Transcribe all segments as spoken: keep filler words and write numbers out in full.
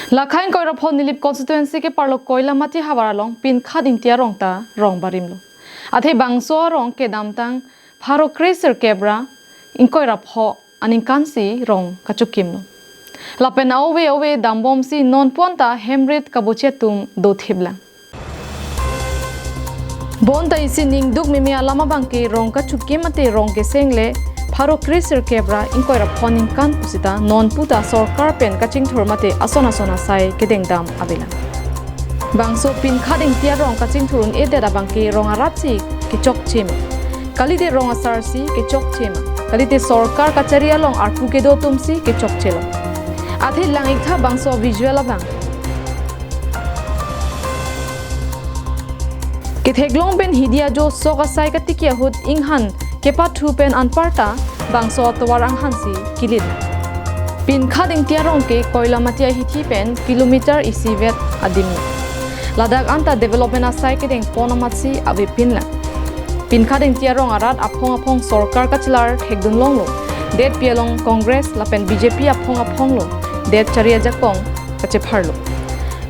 Lakhai ingkoi ra pho Nilip constituency keparlo Koilamati havar along Pinkhat Ingti arong ta rong barimlo. Athe bangso arong kedamtang pharo kre sirkep ra ingkoi ra pho aningkan si rong kachokimlo. Lapen ove ove dambomsi non puan ta hemrit kabochi atum dothiplang. Bonta isi ningduk meme alam abangke rong kachokim mate rong keseng le pharo kre sirkep ra ingkoi ra pho aningkan pusita non puta sorkar pen kachingthur mate ason ason asai kedengdam avelang. Bangso Pinkhat Ingti arong kachingthur un-edet abangke rong arat si kechokche ma, kalite rong asar si kechokche ma, kalite sorkar kachari along arpu kedo atum si kechokchelo. Athe lang-iktha bangso visual abang. Ketheklong pen hidi ajo sok asai katiki ahut inghan kepathu pen anparta bangso atovar anghan si kilit. Pinkhat Ingti arong ke Koilamati ahithi pen kilometer isivet adim. Ladak anta development asai kedengpon amatsi avepinlang. Pinkhat Ingti arong arat aphong aphong sorkar kachelar thekdun longlo. Detpi along Congress lapen B J P aphong aphonglo det chari ajakong kachepharlo.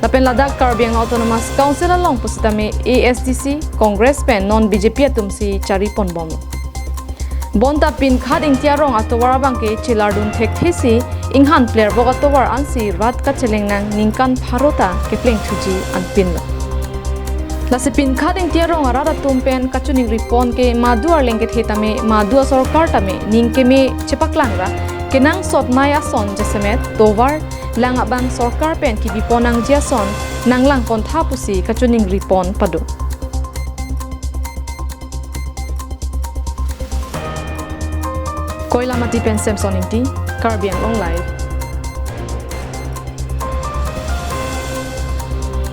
Lapen ladak Karbi Anglong Autonomous Council along pusitame A S D C, Congress pen non B J P atum si chari ponbomlo. Bonta Pinkhat Ingti arong atovar abangke chelardun thekthesi inghan plerbok atovar ansi rat kacheleng nang ningkan pharo ta kepleng thuji anpinlo. Lasi Pinkhat Ingti arong arat atum pen kachoningri pon ke madu arleng kethe tame madu asorkar tame ning keme chepaklang ra kenangsot nai ason jasemet tovar lang abang sorkar pen kibipon nangji ason nanglang pontha pusi kachoningri pon pado. Koilamati pen Samson Ingti, Karbi Anglong Live,